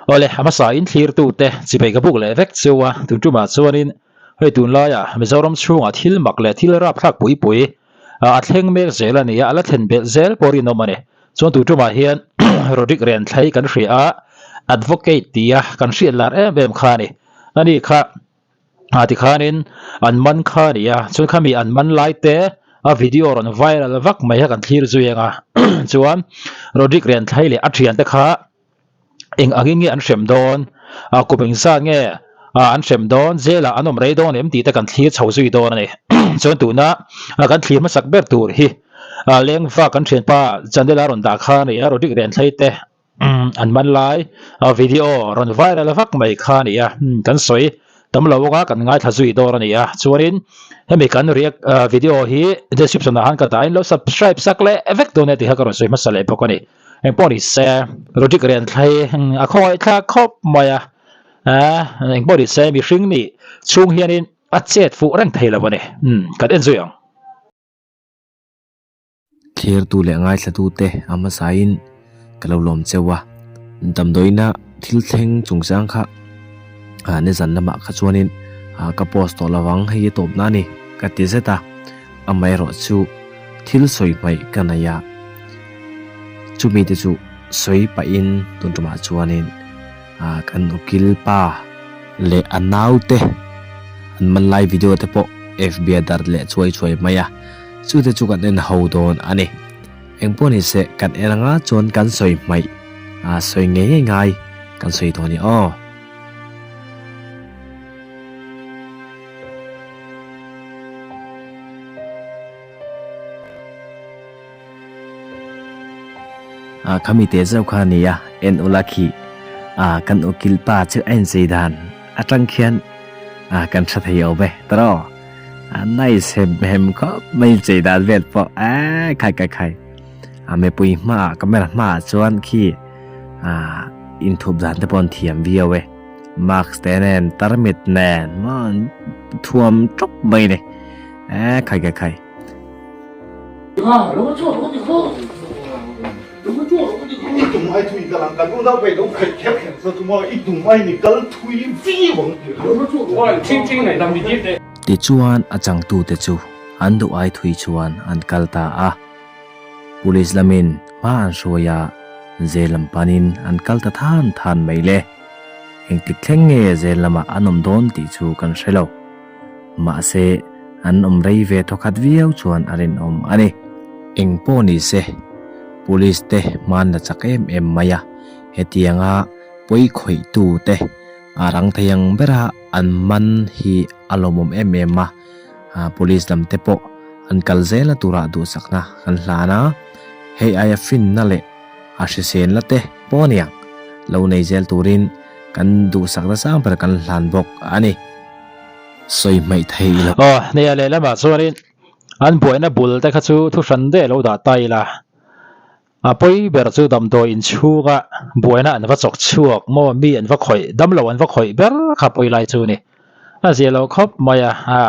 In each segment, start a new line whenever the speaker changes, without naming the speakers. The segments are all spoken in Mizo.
Awle, a hmasa in thlirtute chipei ka buk leh vek cheu a, tun tumah chuanin hei tunlaia Mizoram chhungah thil mak leh thil rapthlak pui pui a thleng mek zel a ni a, a la thlen belh zel pawh rinawm a ni. Chuan tun tumah hian Rodrick Renthlei kan hria a, Advocate tia kan hriat lar em em kha a ni. Ani kha Ah tikhanin an man kha a ni a, chuan khami an man lai te a video rawn viral vak mai kha kan thlir zui ang a, chuan Rodrick Renthlei leh a thian te kha eng angin nge an hrem dawn, ah kum engzat nge ah an hrem dawn, jail ah an awm rei dawn em tih te kan thlir chho zui dawn a ni. Chuan tuna kan thlir hmasak ber tur hi ah Lengva kan thianpa channel a rawn dah kha a ni a, Rodrick Renthlei te an man lai video rawn viral vak mai kha a ni a, kan sawi tam lo anga kan ngaithla zui dawn a ni a, chuanin hemi kan react video hi description ah khan ka dah in lo subscribe sak leh vek dawn e tih kha ka rawn sawi hmasa leh bawk a ni, engpawh ni se Rodrick Renthlei a khawngaih thlak khawp mai a, engpawh ni se mihring nih chhung hianin a chet fuh reng thei lo a ni, kan en zui ang.
Thlertu leh ngaithlatute a hmasain ka lo lawm cheu a, damdawiina thil thleng chungchang kha nizan lamah kha chuanin ka post tawh lovang hei hi tawpna a ni ka ti zet a, amaherawh chu thil sawi hmaih ka nei a, chumi te chu sawi pahin tun tumah chuanin kan ukil pa leh a naute an man lai video te pawh F_B a darh leh chuai chuai mai a. Chute chu kan en ho dawn a ni. Engpawh ni se kan en anga chuan kan sawi hmaih a sawi ngei ngei ngai kan sawi dawn i aw. A khami te zeuh kha a ni a, en ula khi a kan ukil pa chu a inchei dan atang khian a kan hre thei awm e tawh. A nice hem hem khawp mai chei dan vel pawh eee khai khai khai a mipui hmaah camera hmaah chuan khi ah inthup dan te pawh an thiam viau e mask te nen tarmit nen maw an thuam tawp mai a ni eee khai khai khai. Tichuan a changtute chu an duh ai thui chuan an kal ta a, Police lamin hma an hruai a, zel lam panin an kal ta than than mai le. Engtik thleng nge zel lamah an awm dawn tih chu kan hre lo. Mahse an awm rei ve thawkhat viau chuan a rinawm a ni. Eng pawh ni se, Police te hman la chak em em mai a, hetianga pawi khawihtu te a rang thei ang bera an man hi a lawmawm em em a, Police lam te pawh an kal zel a turah duhsakna kan hlan a, hei aia finna leh a hriselna te pawh aniang lo nei zel turin kan duhsakna sang ber kan hlan bawk a ni. Sawi hmaih thei lo.
Aw, nia lehlamah chuanin an buaina bul te kha chu thu hran daih lo dah ta ila. A pawi ber chu damdawi inchhunga buaina an va chawk chhuak maw, mi an va khawih, damlo an va khawih ber kha pawi lai chu ni. A zia lo khawp mai a, a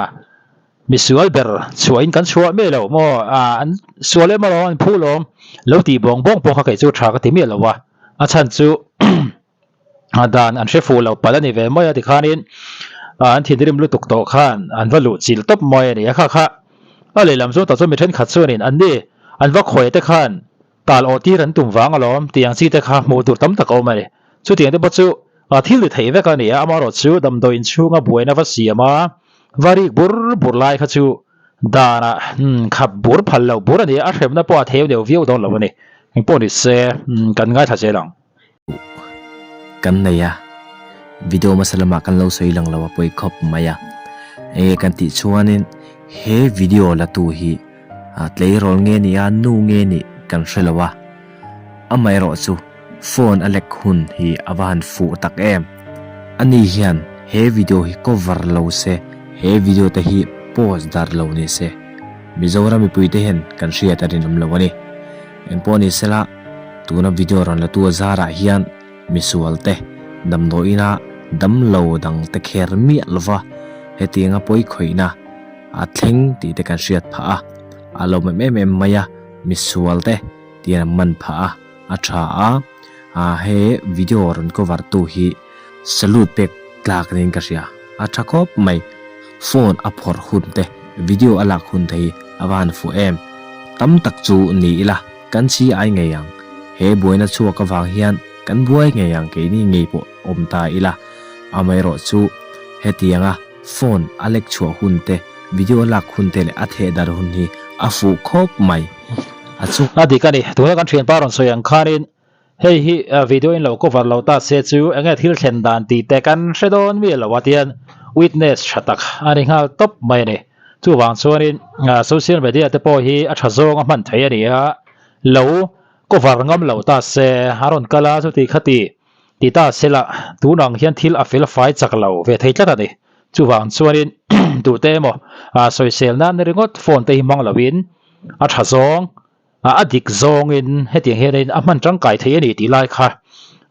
misual ber chhuahin kan chhuah miah lo maw, a an sual em alawm, an phu lawm lo tih bawng bawng pawh kha kei chu tha ka ti miah lo a, a chhan chu a dan an hre fuh lo palh a ni ve mai a tikhanin an thinrim lutuk tawh khan an va luh chilh tawp mai a ni a kha kha a lehlam zawng tak chuan mi thenkhat chuanin an ni an va khawi te khan tal awh tir an tum vang alawm tih ang chi te kha hmuh tur tam tak a awm a ni chutiang te pawh chu thil ti theih vek a ni a amaherawh chu damdawi inchhunga buaina va siam a va rik bur bur lai kha chu danah khap bur phal loh bur a ni a a hremna pawh a theu deuh viau dawn lo a ni engpawh ni se kan ngaithla zel ang.
Kan nei a, video hmasa lamah kan lo sawi lang lo a pawi khawp mai a, enge kan tih chuanin he video la tu hi tleirawl nge ni a nu nge nih kan hre lo a, amaherawh chu phone a lek hun hi a va han fuh tak em, ani hian he video hi cover lo se he video te hi post dar lo ni se Mizoram mipui te hian kan hriat a rinawm lo a ni. Engpawh ni sela, tuna video rawn la tu zarah hian misual te, damdawiina damlo dang te kher miah lova hetianga pawi khawihna a thleng tih te kan hriat phah a, a lawmawm em em mai a, misual te tian an man phah a, a tha a, Ah he video rawn cover tu hi salute pek tlak niin ka hria. A tha khawp mai. Phone a phawrh hun te, video a lak hun te hi a va han fuh em. Tam tak chu ni ila kan chi ai ngei ang. He buaina chhuak avang hian kan buai ngei ang keini ngei pawh awm ta ila. Amaherawh chu hetianga phone a lek chhuah hun te, video a lak hun te leh a theh dar hun hi a fuh khawp mai. A chu.
A dik a ni. Tuna kan thianpa rawn sawi ang khanin hei hi video in lo cover lo ta se chu enge thil thlen dan tih te kan hre dawn mi lo a tian witness tha tak a ni nghal tawp mai a ni. Chuvang chuanin social media te pawh hi a tha zawng a hman thei a ni a, lo cover ngam lo ta se a rawn kal a chuti khati Ti ta sela, tun ang hian thil a fel fai chak lo ve thei tlat a ni. Chuvang chuanin duhte emaw sawisel nan ringawt phone te hi hmang loin a tha zawng, a dik zawngin hetiang hianin a hman tangkai thei a ni tih lai kha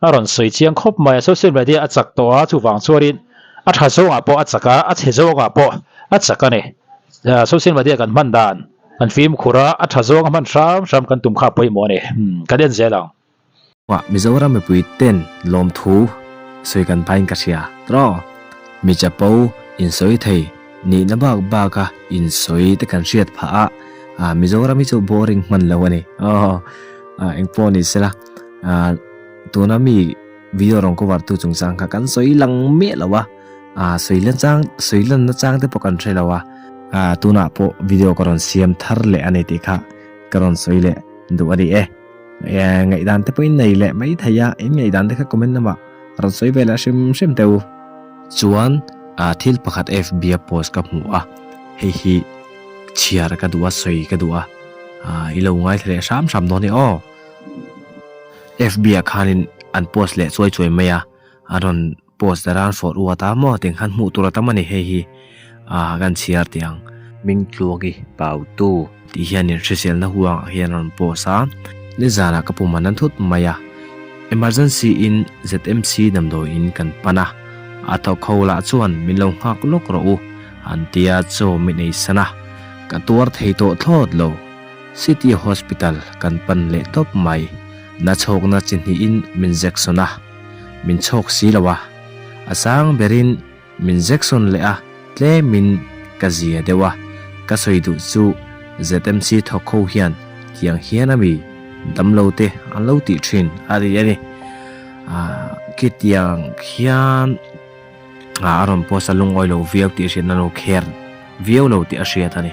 a rawn sawi chiang khawp mai a. Social media a chak tawh a, chuvang chuanin a tha zawngah pawh a chak a, a chhe zawngah pawh a chak a ni. Social media kan hman dan kan fimkhur a, a tha zawng a hman hram hram kan tum kha a pawimawh a ni. Kan en zel ang.
Wah Mizoram mipui ten lawmthu sawi kan pain ka hria tawh. Mi chapo insawi thei nihna bak bak a insawi te kan hriat phah a, ah Mizoram hi chu boring hman lo a ni. Aw ah engpawh ni sela ah tuna mi video rawn cover tu chungchang kha kan sawi lang miah lo a, ah sawi lan chang sawi lanna chang te pawh kan hre lo a, ah tunah pawh video ka rawn siam thar leh a ni tih kha ka rawn sawi leh duh a ni e. Ngaihdan te pawhin nei leh mai thei a, in ngaihdan te kha comment lamah rawn sawi ve leh hrim hrim teh u. Chuan thil pakhat FB a post ka hmu a, hei hi chhiar ka duh a, sawi ka duh a, i lo ngaithla leh hram hram dawn e aw. FB ah khanin an post leh chuai chuai mai a, a rawn Post a ran fawrh uat a maw tiang khan hmuh tur a tam a ni hei hi ah kan chhiar tih ang. Mingtluaki Pautu tih hianin hriselna huangah hian a rawn post a. Nizanah ka pum an an thut mai a, emergency in ZMC damdawiin kan pan a, a thawk ho lah chuan min lo nghak lawk rawh u an tia chaw min ei san a, ka tuar thei tawh thlawt lo. City Hospital kan pan leh tawp mai, nachhawkna chi hnihin min jection a. Min chhawk si lo a, a sang berin min jection leh a, tlemin ka zia deuh a, ka sawi duh chu ZMC thawk ho hian tiang hian a mi damlo te an lo tih thin a ti a ni. Ahh khitiang khian a rawn post a lungawi lo viau tih hriatna lo kher viau lo tih a hriat a ni.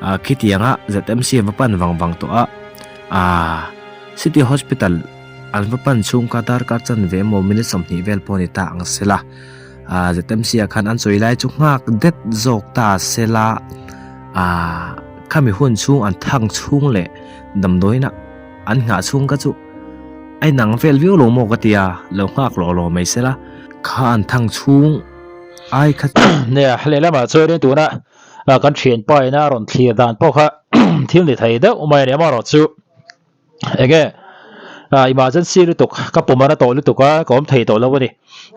Ahh khitianga ZMC an va pan vang vang tawh a, ahh City Hospital An va pan chhung kha darkar chanve emaw minute 20 vel pawh a ni ta ang sela. Ahh ZMC ah khan an chawi lai chu nghak det zawk ta sela. Ahh khami hun chhung an thang chhung leh damdawiin an nghah chhung kha chu a inang vel viau lo maw ka ti a, lo nghak lawh lawh mai sela. Kha an thang chhung ai kha chu.
Nia, lehlamah chuanin tuna kan thianpa ina a rawn thlir dan pawh kha thil ni thei deuh mai a ni amaherawhchu. Enge emergency lutuk ka pum a na tawh lutuk a ka awm thei tawh lo a ni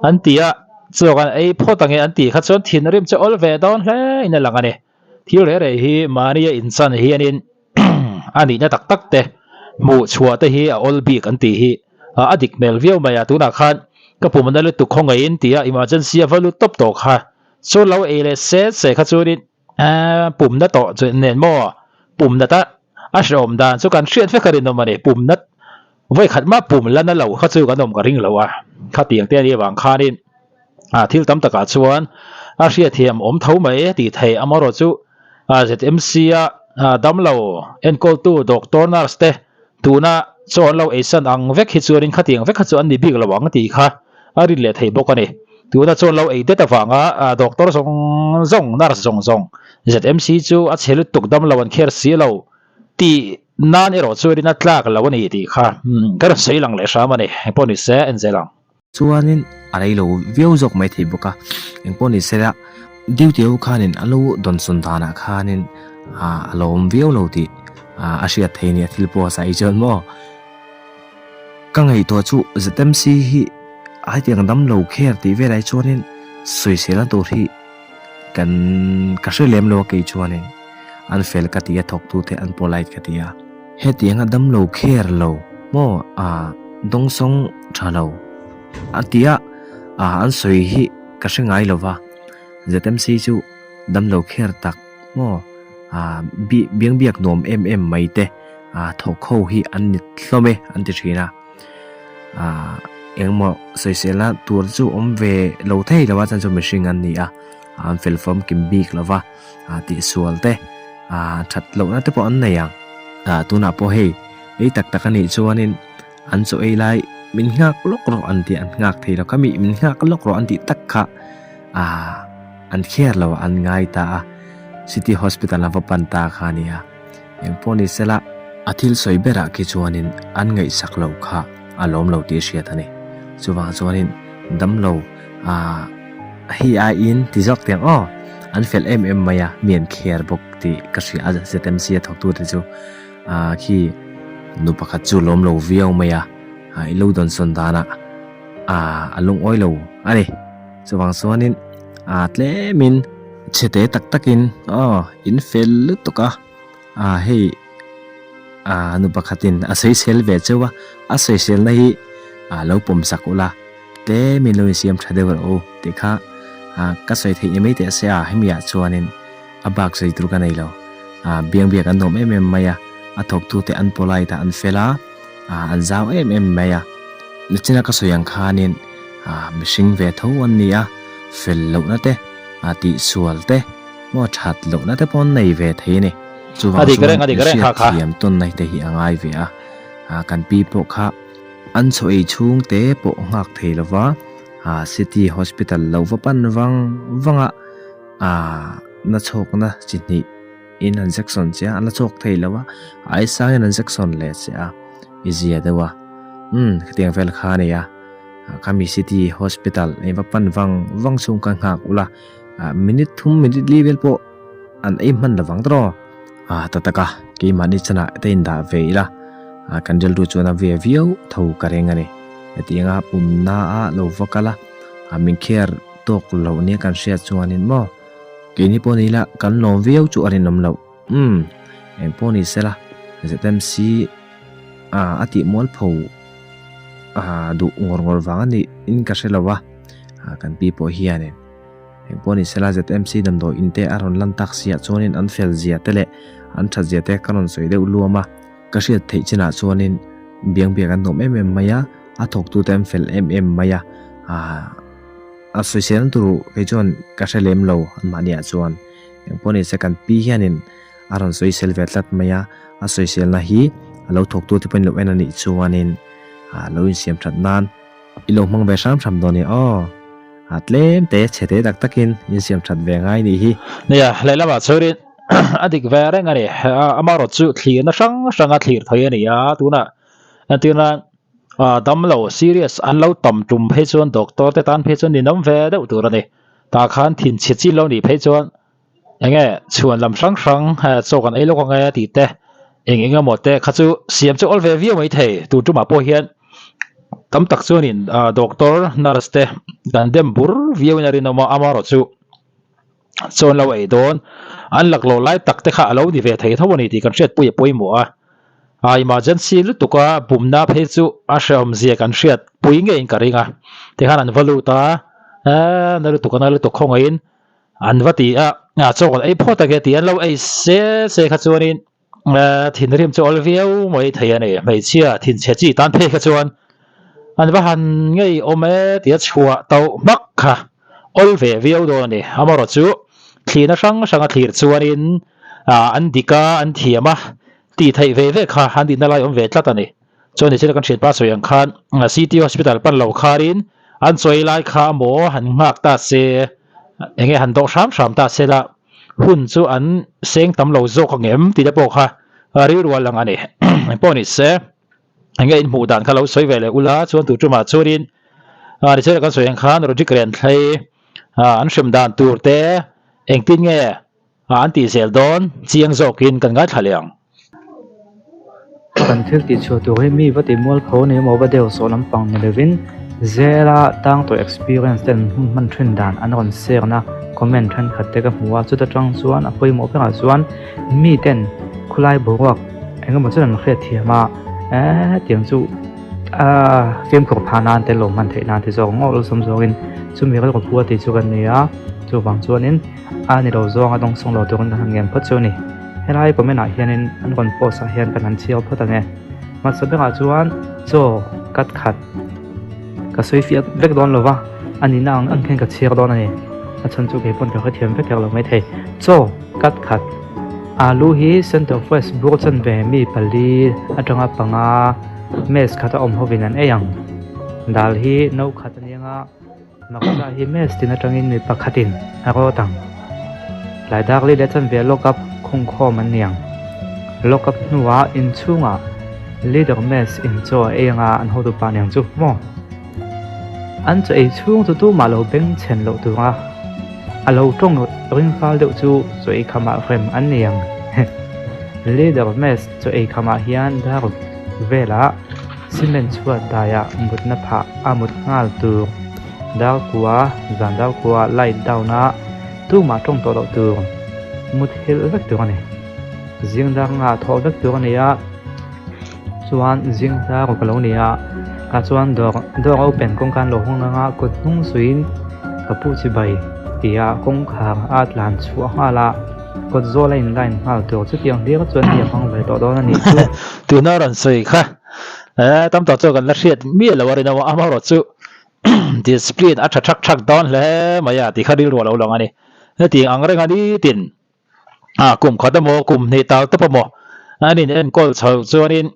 an ti a chuak an ei phawt ange an tih kha chuan thinrim chu awl ve dawn hle in a lang a ni thil reh reh hi mahni a inchan hianin a nihna tak tak te hmuh chhuah te hi a awl bik an tih hi a dik hmel viau mai a tunah khan ka pum a na lutuk khawngaihin ti a emergency a va lut tawp tawh kha chuan lo ei leh se se kha chuanin Eee pumna tawh chu nen maw? Pumna ta a hrehawm dan chu kan hriat vek a rinawm a ni. Pumna vawi khat mah pum la na lo kha chu kan awm ka ring lo a. Khatiang te a nih avang khanin ah thil tam takah chuan a hriatthiam awm tho mai tih theih amaherawh chu ZMC a damlo enkawltu doctor nurse te tuna chaw an lo eisan ang vek hi chuanin khatiang vek kha chu an ni bik lo ang tih kha a rin leh thei bawk a ni. Tuna chuan lo ei det avanga doctor zawng zawng, nurse zawng zawng, ZMC chu a chhe lutuk dam lo an kher si lo tih nan erawh chuanin a tlak lo a ni tih kha ka rawn sawi lang leh hram a ni. Engpawh ni se en zel ang.
Chuanin a rei lo viau zawk mai thei bawk a, engpawh ni se la duty ho khanin a lo dawnsawn danah khanin a lo awm viau lo tih a hriat thei a ni a thil pawh a sawi chuan maw. Ka ngaihtuah chu ZMC hi hetiang dam lo kher tih velah hi chuanin sawisel na tur hi kan ka hre lem lo a kei chuanin an fel ka ti a thawk tu te an polite ka ti a. Hetianga dam lo kher lo maw ah. Dawngsawng tha lo a ti a, an sawi hi ka hre ngai lo va, ZMC chu damlo kher tak maw biang biak nuam em em mai te thawk ho hi an ni hlawm e an ti thin a, engmaw sawiselna tur chu awm ve lo thei lo a chuan chu mihring an ni a, an fel famkim bik lo va. ah tihsual te ah that lohna te pawh an nei ang. Ah tunah pawh hei ei tak tak a nih chuanin an chaw ei lai min nghak lawk rawh an tih an nghak thei lo kha mi min nghak lawk rawh an tih tak kha ah an kher lo an ngai ta a city hospital a va pan ta kha a ni a engpawh ni sela a thil sawi berah khi chuanin an ngaihsak loh kha a lawm lo tih hriat a ni chuvang chuanin damlo ah. Hei aiin ti zawk teh ang aw, an fel em em mai a, mi an kher bawk tih ka hria a ZMC a thawktute chu ah khi nu pakhat chu lawm lo viau mai a, ah i lo dawnsawn danah ah a lungawi lo a ni. Chuvang chuanin ah tlemin chhe te tak takin aw in fel lutuk a, ah hei ah nu pakhatin a sawisel ve cheu a, a sawiselna hi ah lo pawmsak ula. Te min lo insiam tha deuh rawh u tih kha ka sawi theih ni mai teh se a, hemi ah chuanin a bak sawi tur ka nei lo. Biang biak an nuam em em mai a, a thawktu te an polite a, an fel a, an zau em em mai a. Nichina ka sawi ang khanin mihring ve tho an ni a, fel lohna te, tihsual te, maw that lohna te pawh an nei ve thei a ni. Chuvang chuan hriatthiam tawnna te hi a ngai ve a, kan pi pawh kha. An chaw ei chhung te pawh nghak thei lova, City Hospital lo va pan vang vang a, na chhawkna chi hnih in an section che a, an la chhawk thei lo a, a ai sang in an section leh che a, i zia deuh a, umm khatiang vel kha a ni a, khami City Hospital ei va pan vang vang chhung kha nghak ula, minute thum minute li vel pawh an ei hman lovang tawh. Ah ta taka keimahni chanah te indah ve ila ah kan rilru chuan a ve viau tho ka reng a ni. Hetiang a pumna a lo va kal a, ah min kher tawk loh nia kan hriat chuanin maw keini pawh ni ila kan lawm viau chu a rinawm loh. Umm eng pawh ni sela ZMC ah a tih mualpho ah duh ngawr ngawr vang a nih in ka hre lo a, ah kan pi pawh hianin. Engpawh ni sela ZMC damdawi in te a rawn lan tak siah chuanin an fel zia te leh an that zia te ka rawn sawi deuh luam a, ka hriat theih chinah chuanin biang biak an nuam em em mai a, a thawktu te an fel em em mai a, aah a sawisel tur kei chuan ka hre lem lo anmahniah chuan. Engpawh ni se kan pi hianin a rawn sawisel ve tlat mai a, a sawiselna hi a lo thawktu te pawhin lo en a nih chuanin aah lo insiam that nan I lo hmang ve hram hram dawn e aw. A tlem te chhe te tak takin in siam that ve ngai nih hi.
Nia, lehlamah chuanin a dik ve reng a ni. Amaherawh chu thlirna hrang hranga thlir thei a ni a, tunah entirna damlo serious an lo tam tum phei chuan doctor te tan phei chuan ninawm ve deuh tur a ni. Tah khan thinchhe chin lo nih phei chuan Enge chhuan lam hrang hrang chaw kan ei lawk ang e tih te eng eng emaw te kha chu siam chu awl ve viau mai thei tur tumah pawh hian tam tak chuanin doctor nurse te kan dem bur viau in a rinawm a amaherawh chu chaw an lo ei dawn an laklawh lai tak te kha a lo ni ve thei tho a ni tih kan hriatpui a pawimawh a. A emergency lutuk a bumna phei chu a hrehawm zia kan hriat pui ngeiin ka ring a tikhan an va lut a na lutuk a na lutuk khawngaihin An va ti a, chaw kan ei phawt ake tih an lo ei se se kha chuanin thinrim chu awl viau mai thei a ni. Hmeichhia thinchhe chi tan phei kha chuan an va han ngei awm e tia chhuah tauh hmak kha awl ve viau dawn a ni. Amaherawh chu thlirna hrang hranga thlir chuanin an dik a, an thiam a, tih theih ve ve kha an dikna lai awm ve tlat a ni. Chuan nichina kan hriat pa sawi ang khan City Hospital pan lo kharin an chawi lai kha maw han nghak ta se enge han dawh hram hram ta se la hun chu an seng tam lo zawk ang em tih te pawh kha rilru a lang a ni. Engpawh ni se enge in hmuh dan kha lo sawi ve leh ula chuan tu tumah chuanin nichina kan sawi ang khan Rodrick Renthlei an hrem dan tur te engtin nge A an tih zel dawn chiang zawkin kan ngaithla leh ang.
Kan thil tih chhuah tur hi mi va ti mualpho ni emaw va deuh sawh lampang ni lovin zela tang tawh experience ten hun hman thin dan an rawn share na comment thenkhat te ka hmu a, chuta tang chuan a pawimawh berah chuan mi ten khulai boruak engemaw chuan an hriat thiam a, hetiang chu. A fimkhur phah nan te lawm hman theih nan te zawk ngawh awlsam zawngin chumi rilru pu a tih chu kan ni a, chuvang chuanin a ni lo zawng a dawngsawng lo turin kan han ngen phawt chu a ni. Helai comment ah hianin an rawn post ah hian kan han chhiar phawt ang e. Hmasa berah chuan chaw cut khat ka sawi fiah vek dawn lo va, a nihna ang ang khian ka chhiar dawn a ni. A chhan chu kei pawn ka hrethiam vek her lo maithei. Chaw cut khat. Alu hi Center Fresh bur chanve mi pali atanga panga mess khat a awm hovin an ei ang. Dal hi no khat a nia nga, Maksa hi mess tin atangin mi pakhatin a rawt ang. Tlai dak li leh chanve lock up khungkhawm an ni ang. Lock up hnuah inchhungah leader mess in chaw a ei anga an hotu pa niang chu maw? An chaw ei chhung chu tumah lo beng chhen loh tura a lo tawng ring fal deuh chu chaw ei khamah rem an ni ang. Leader mess chaw ei khamah hian dar velah cement chhuat daiah mutna phah a mut nghal tur. Dar kua, zan dar kua light down a tumah tawng tawh loh tur. Mut helh vek tur a ni. Zing dar ngah thawh vek tur a ni a. Chuan zing hla ruk a lo ni a, tah chuan dawr dawr a open kawngka an lo hawng ang a, kut hnung suiin ka pu chibai tia kawngkhar a tlan chhuah nghal a, kawt zawl a in line nghal tur chutiang hlir chuan mi a hmang ve tawh dawn a nih chu.
Tuna rawn sawi kha eh tam tak chuan kan la hriat miah lo a rinawm a, amaherawhchu discipline a tha thak thak dawn hle mai a tih kha rilru a lo lang a ni. Hetiang ang reng a nitin. a kum khat emaw kum hnih tal tawp emaw an in enkawl chho chuanin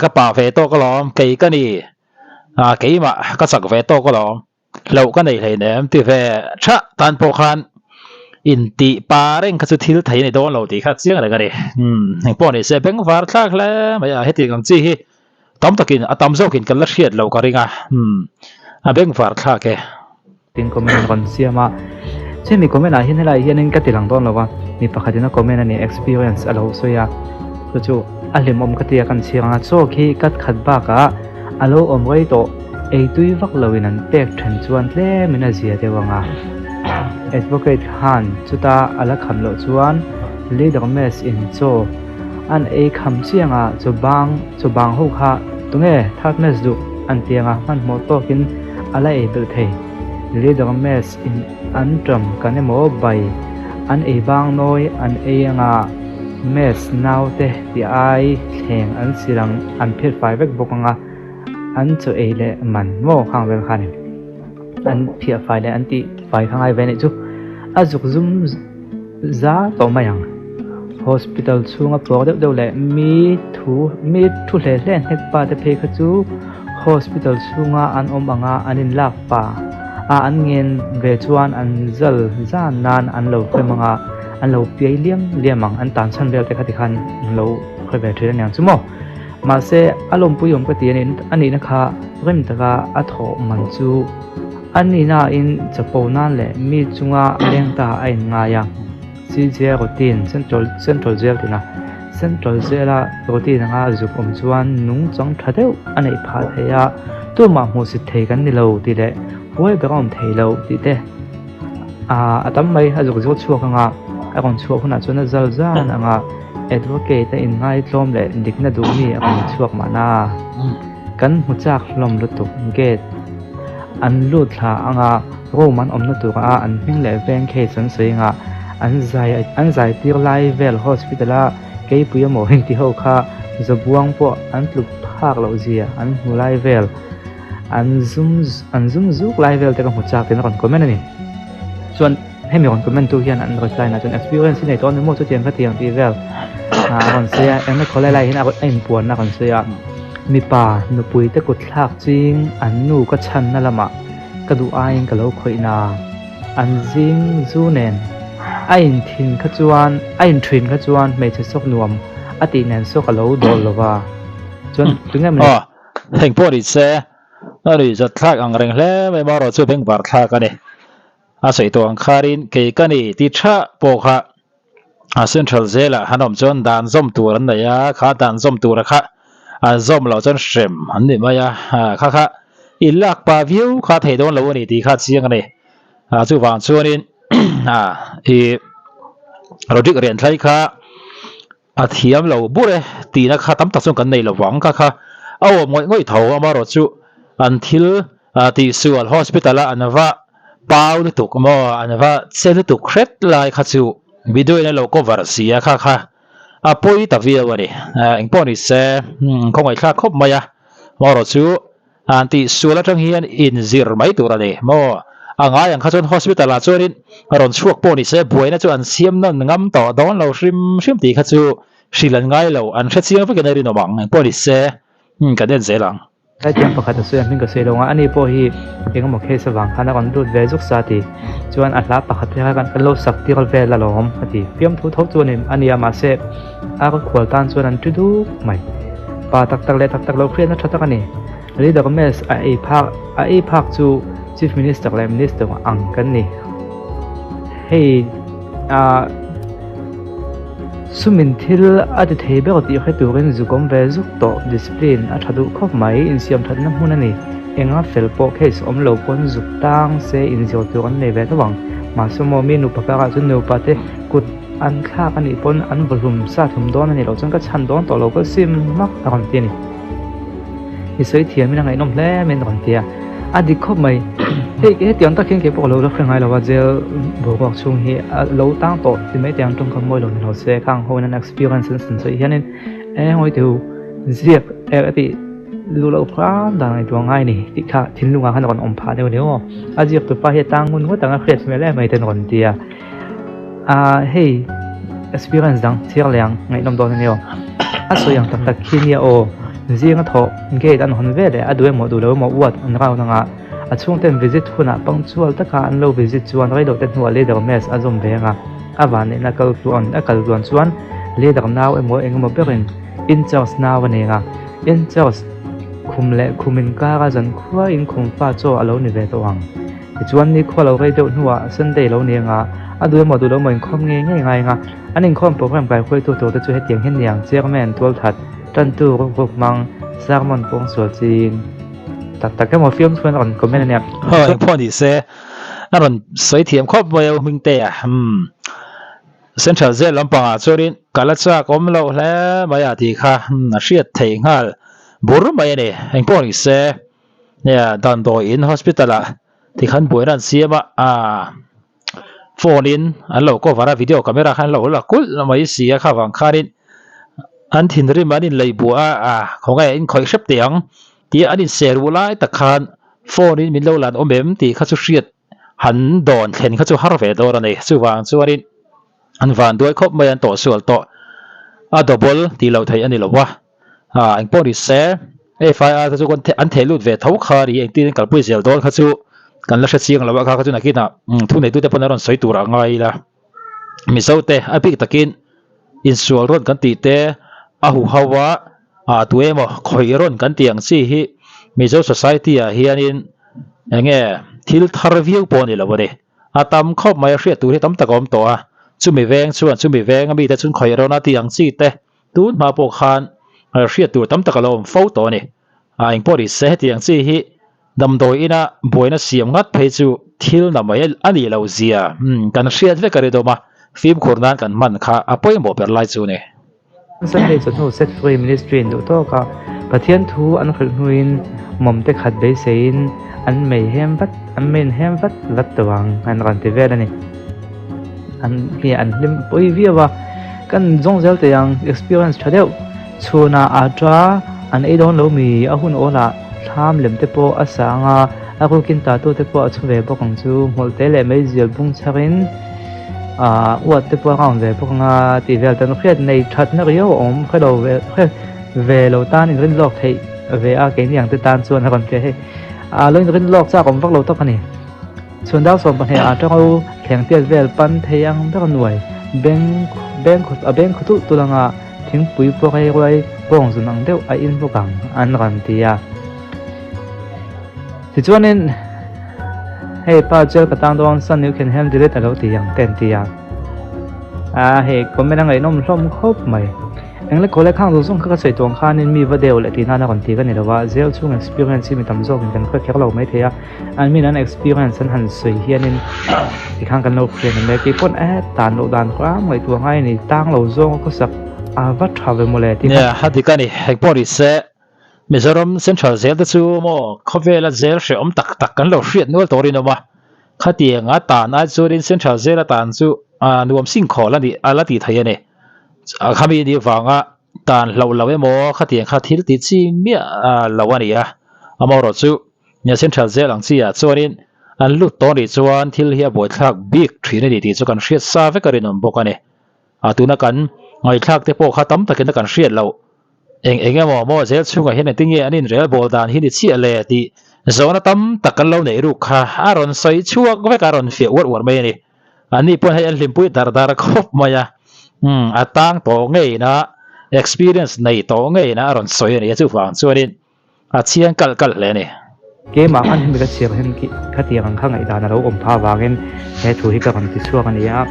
ka pa ve tawk alawm kei ka ni a keimah ka chak ve tawk alawm hlauh ka nei hleinem ti ve tha tan pawh khan intih pa reng kha chu thil thei a ni dawn lo tih kha chiang reng a ni umm engpawh ni se bengvar thlak hle mai a hetiang ang chi hi tam takin a tam zawkin kan la hriat loh ka ring a umm a bengvar thlak e.
Tin comment an rawn siam a, chumi comment ah hian helai hianin ka ti lang dawn lo va, mi pakhatin a comment a ni experience a lo sawi a, chu chu a hlimawm ka ti a kan chhiar ang a, chaw khi cut khat bakah a lo awm rei tawh ei tui vak loin an pek then chuan tlemin a zia deuh ang a, advocate khan chuta a la kham loh chuan leader mess in chaw an ei kham chiang a, chaw bang chaw bang ho kha tunge third mess duh an ti ang a, hmanhmawh tawkin. A la ei belh thei. Leader mess in an ṭam kan emaw bai an ei bang nawi an ei anga mess naute ti ai thleng an sil ang an phiat fai vek bawk anga an chaw ei leh man maw khang vel khanin an phiah fai leh an tih fai kha ngai ve anih chu a zuk zum za tawh mai ang. Hospital chhunga puak deuh deuh leh mi thu mi thu hle hle hnek pa te phei kha chu hospital chhunga an awm anga an in lak pa a an ngen ve chuan an zal zan nan an lo hrem anga an lo piai liam liam ang an tan chhan vel te kha tikhan an lo hre ve thin aniang chu maw mahse a lawmpui awm ka ti a ni a nihna kha rem taka a thawh man chu a nihna in chapo nan leh mi chunga leng ta a in ngai a. CJ routine, Central Central Jail tina Central Jail a routine anga zuk awm chuan nungchang tha deuh a neih phah thei a, tumah hmuhsit thei kan ni lo tih leh huai ber a awm thei lo tih te a tam mai a zuk zuk chhuak anga a rawn chhuah hunah chuan a zal zan anga advocate a inngaitlawm leh dikna duh mi a rawn chhuak mahna kan hmu chak hlawm lutuk gate an lut thla anga. Room an awmna turah an hming leh veng case an sawi anga an zai an zai tir lai vel hospital a keipui emaw inti ho kha zabuang pawh an tluk phak loh zia an hmu lai vel an zum an zum zuk lai vel te ka hmu chak tiin a rawn comment a ni. Chuan hemi rawn comment tu hian an reply na chuan experience hi nei tawh a ni maw chutiang khatiang tih vel a rawn sawi a engna khawlai lai hian a inpuanna a rawn sawi a mipa nupui te kut thlak ching an nu ka chhanna lamah Ka duh aiin ka lo khawih na. An zing zu nen a in thin kha chuan a in thin kha chuan hmeichhe sawk nuam a tih nen sawk a lo dawl lo va. Chuan tunge mawni.
Aw, heng pawh ni se, a nuih zat thlak ang reng hle mai marawh chu bengvar thlak a ni. A sawi tawh ang kharin kei ka ni ti tha pawh kha a central zelah han awm chuan dan zawm tur an nei a, kha dan zawm tura kha an zawm loh chuan hrem an ni mai a, kha kha i lak pa viau kha thei dawn lo a ni tih kha chiang a ni. Chuvang chuanin i Rodrick Rianthlai kha a thiam lo bur e tihna kha tam tak chuan kan nei lo vang kha kha. A awm ngawih ngawih tho amaherawh chu an thil tihsual hospital a an va pau lutuk maw an va che lutuk hret lai kha chu video in a lo cover si a kha kha a pawi ta viau a ni. Engpawh ni se khawngaihthlak khawp mai a amaherawh chu An tih sual atang hian inzir mai tur a ni maw? A ngai ang kha chuan hospital ah chuanin rawn chhuak pawh ni se buaina chu an siam nawn ngam tawh dawn lo hrim hrim tih kha chu hrilh an ngai lo, an hre chiang vekin a rinawm ang engpawh ni se kan en zel ang.
Zaithiam pakhat a sawi a hming ka sawi lo ang a, ani pawh hi engemaw case avang khan a rawn lut ve zuk sa ti chuan a hla pakhat te kha kan lo sak tir vel alawm a ti. Fiamthu tho chu a ni a mahse a khual tan chuan an ti duk mai. Pa tak tak leh tak tak lo hriatna tha tak a ni. Leader mess a ei phak a ei phak chu Chief Minister leh Minister ang kan ni. Hei ah sumin thil a ti thei ber tih hre turin zuk awm ve zuk tawh discipline a tha duh khawp mai insiam thatna hmun a ni. Enga fel pawh case awm lo pawn zuk tang se inzir tur an nei ve tho ang. Mahse maw mi nupa karah chuan nupa te kut An thlak a nih pawn an vawhlum sa hlum dawn a nih loh chuan ka chhan dawn tawh lo ka sim hmak a rawn ti a ni. I sawi thiam in a ngaihnawm hle mai a rawn ti a, a dik khawp mai. Hei hetiang tak hian kei pawh ka lo la hre ngai lo a, jail boruak chhung hi a lo tang tawh ti mai teh ang tawngkam mawi lo ni lo se khang ho in an experience an sawn sawi hianin eng ngawi teh u ziak er a tih Lu loh hram dan ngaihtuah ngai ni tih kha thinlungah khan a rawn awm phah deuh a ni aw. A ziak tupa hi a tang ngun ngawt ang a hriat hmel em mai te an rawn ti a. Ahh hei experience dang chhiar leh ang ngaihnawm dawn a ni aw. A sawi ang tak tak khi nia aw. Zinga thawh gate an hawn ve leh a duh emaw duh lo emaw uat an round anga a chhungten visit hunah punctual taka an lo visit chuan reilo te hnuah leader mess a zawm ve anga a vanneihna kal tluan a kal tluan chuan leader nau emaw engemaw berin in charge nau a nei anga In charge khum leh khum inkara zankhua in khum fa chaw a lo ni ve tawh ang. Tichuan nikhua lo rei deuh hnuah Sunday lo ni anga a duh emaw duh lo emaw inkhawm ngei ngei ngai anga an inkhawm program kaihruaitu tur te chu hetiang hian ni ang Chairman Tualthat Tantu Ruk Hmang Sermon Pawngsual Ching tak tak emaw fiamthu an rawn comment a nia.
Haw engpawh ni se a rawn sawi thiam khawp mai a u Hmingtea umm. Central Jail lampangah chuanin ka la chak awm loh hle mai a tih kha a hriat theih nghal bur mai a ni. Engpawh ni se nia damdawiin hospital ah tikhan buaina an siam a, aaa phone in an lo cover a video camera khan an lo la kulh mai si a kha vang khanin an thinrim an inlei buah a, aaa khawngaih a inkhawih hrep teh ang tih an inser ruh lai tak khan phone in min lo lan awm em tih kha chu hriat han dawn thlen kha chu har ve dawn a ni. Chuvang chuanin an van duai khawp mai an tawh sual tawh a double tih loh theih a ni lo va. Ah engpawh ni se FIR te chu an theh lut ve tho kha a ni. Engtin an kalpui zel dawn kha chu kan la hre chiang lo a, kha kha chu nakinah thuneitute pawn an rawn sawi tur a ngai ila. Mizo te a bik takin insual rawn kan tih te a huho a ah tu emaw khawih rawn kan tih ang chi hi Mizo society ah hianin eng nge thil thar viau pawh a ni lo a ni. A tam khawp mai a hriat tur hi tam tak a awm tawh a, chumi veng chuan chumi veng a mite chuan khawih rawn a tih ang chi te tun hma pawh khan hriat tur tam tak a lo awm fo tawh a ni. Ah engpawh ni se hetiang chi hi Damdawi ina buaina siam ngat phei chu thil na mai a nih loh zia kan hriat vek a ri dawm a, fimkhur nan kan hman kha a pawimawh ber lai chu ni.
Sunday chawhnu Set Free Ministry in duh tawk a, Pathian thu an hrilh hnuin mawmte khat beiseiin an mei hem vat an mei in hem vat vat tawh ang an rawn ti vel a ni. An hi an hlim pui viau a, kan zawng zel teh ang experience tha deuh chhunah a ta an ei dawn lo mi a hun awlah Thlam lem te pawh a sang a, a rukin tatu te pawh a chhu ve bawk ang chu, hmawlh te leh meizial bung chhar in ah uat te pawh a round ve bawk ang a tih vel tan hriat nei that na riau a awm hre lo ve hre ve lo tan in rin lawk theih ve a keini ang te tan chuan a rawn ti a hei ah lo in rin lawk chak awm vak lo tak a ni. Chhun dar 12 ah tangau thleng tiat vel pan thei ang ber nuai beng beng a beng khaw tulh tulh anga Thingpui pawh rei ruai bawng zun ang deuh a in bawk ang an rawn ti a. Tichuanin hei pa jail ka tang dawn son you can handle it a lo ti ang te an ti a. A hei comment a ngaihnawm hlawm khawp mai. Engle khawle khang zawng zawng kha ka sawi tawh ang khanin mi va deuh leh tih nana rawn ti ka ni lo a, jail chhung experience hi mi tam zawkin kan hre kher lo mai thei a. An min an experience an han sawi hianin tikhan kan lo hriat ang mai keipawn e tan loh dan hram ngaihtuah ngai a ni tang lo zawng a khawsak a va tha ve mawle tih
Nia a dik a ni engpawh ni se Mizoram Central zel te chu maw khawvela zel hrehawm tak tak kan lo hriat nual tawh rinawm a, khatianga tan ai chuanin Central zela tan chu nuam sing khawl a nih a la tih theih a ni. Khami nih vanga tan hloh lo emaw khatiang kha thil ti chi miah lo a ni a, amaherawh chu Central zel ang chi ah chuanin an lut tawh nih chuan thil hi a buaithlak bik thin a ni tih chu kan hriat sa vek a rinawm bawk a ni. Tuna kan ngaihthlak te pawh kha tam takin a kan hriat loh. Eng eng emaw maw zel chhungah hian engtin nge an inrel bawl dan hi ni chiah le tih zawhna tam tak kan lo neih ruk kha a rawn sawi chhuak vek a, a rawn fiah uar uar mai a ni. Anni pawn hei an hlimpui dar dar khawp mai a, umm a tang tawh ngeiin a, experience nei tawh ngeiin a rawn sawi a ni a, chuvang chuanin A chiang kalh kalh hle a ni.
Keimah khan hemi ka chhiar hian khatiang ang kha ngaihdan a lo awm phah avangin he thu hi ka rawn ti chhuak a ni a.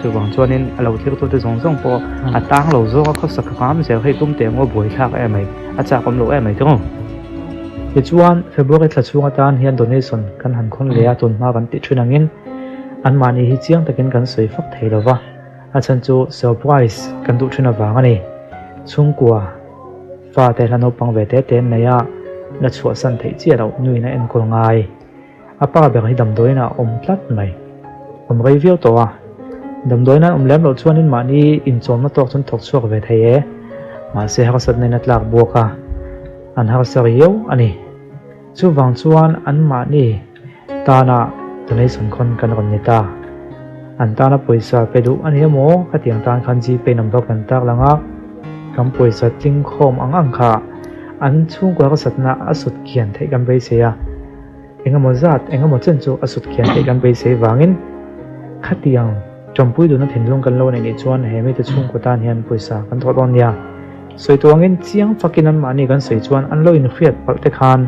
Chuvang chuanin a lo thirtute zawng zawng pawh a tang lo zawk a, khawsak hram zel hei tum teh maw buaithlak em mai, a chak awm lo em mai tawng. Tichuan February thla chhung atan hian donation kan han khawn leh a, tun hma kan tih thin angin anmahni hi chiang takin kan sawi fak thei lo va, a chhan chu surprise kan duh thin avang a ni. Chhungkua. Fate hla naupang ve te te an nei a, la chhuahsan theih chiah loh nuin a enkawl ngai. A pa ber hi damdawiin ah a awm tlat mai. Awm rei viau tawh a, damdawiin an awm lem loh chuanin mahni inchawmna tawk chuan thawk chhuak ve thei e. Mahse harsatna in a tlak buak a, an harsa riau a ni. Chuvang chuan anmahni tana donation khawn kan rawn ni ta. An tana pawisa pe duh a ni emaw khatiang tan khan Gpay number kan tak lang a, kan pawisa tling khawm ang ang kha an chhungkua harsatna a sut kian theih kan beisei a, engemaw zat engemaw chen chu a sut kian theih kan beisei vangin khatiang tawmpui duhna thinlung kan lo neih nih chuan he mite chhungkua tan hian pawisa kan thawh dawn nia. Sawi tawh angin chiang fakin anmahni kan sawi chuan an lo inhriat palh te khan,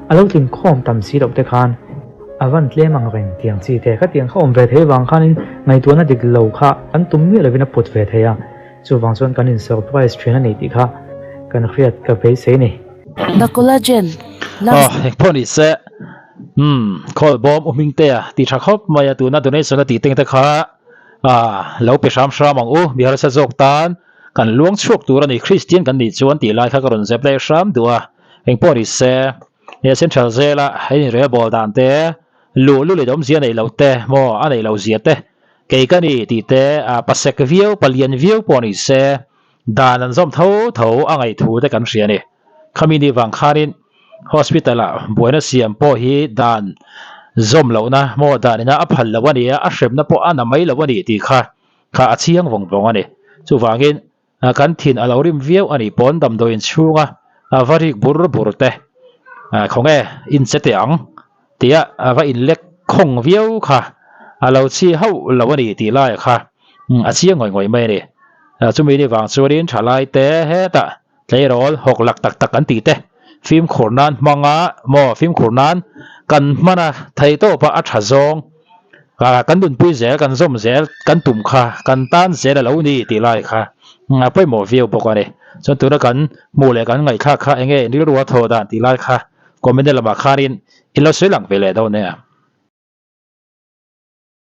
a lo tlin khawm tam si loh te khan, a van tlem ang reng tiang chi te khatiang kha awm ve thei vang khanin ngaihtuahna dik lo kha kan tum miah lovin a put ve thei a, chuvang chuan kan in surprise thin a ni tih kha kan hriat ka beisei ni.
The collagen
Aw, engpawh ni se, umm, khawl bawm u Hmingtea ti tha khawp mai a, tuna donation a tih teng te kha lo pe hram hram ang u, mi harsa zawk tan. Kan luang chhuak tur a ni, Kristian kan nih chuan tih lai kha ka rawn zep leh hram duh a, engpawh ni se, he Central zela hei ni rel bawl dan te, luh lu leh awmzia neih loh te maw a neih loh zia te, kei ka ni tih te, pasek viau, palian viau pawh ni se, dan an zawm tho tho a ngaihthu te kan hria a ni. Khami ni vang khanin hospital ah buaina siam pawh hi dan zawm lohna maw dan ina a phal loh a ni a, a hremna pawh a na mai lo a ni tih kha kha a chiang vawng vawng a ni. Chuvangin kan thin a lo rim viau a nih pawn damdawiin chhunga va rik bur bur te khawnge in che teh ang tia va inlek khawng viau kha a lo chhi hauh lo a ni tih laia kha a chiang ngawih ngawih mai a ni. Chumi ni vang chuanin thalai te hetah tleirawl hawk lak tak tak an tih te fimkhur nan hmanga maw fimkhur nan kan hman a theihtawpa a tha zawng kan nunpui zel kan zawm zel kan tum kha kan tan zel a lo ni tih lai kha a pawimawh viau bawk a ni. Chuan tuna kan hmuh leh kan ngaihthlak kha enge rilru a thawh dan tih lai kha comment lamah khanin in lo sawi lang ve leh dawn nia.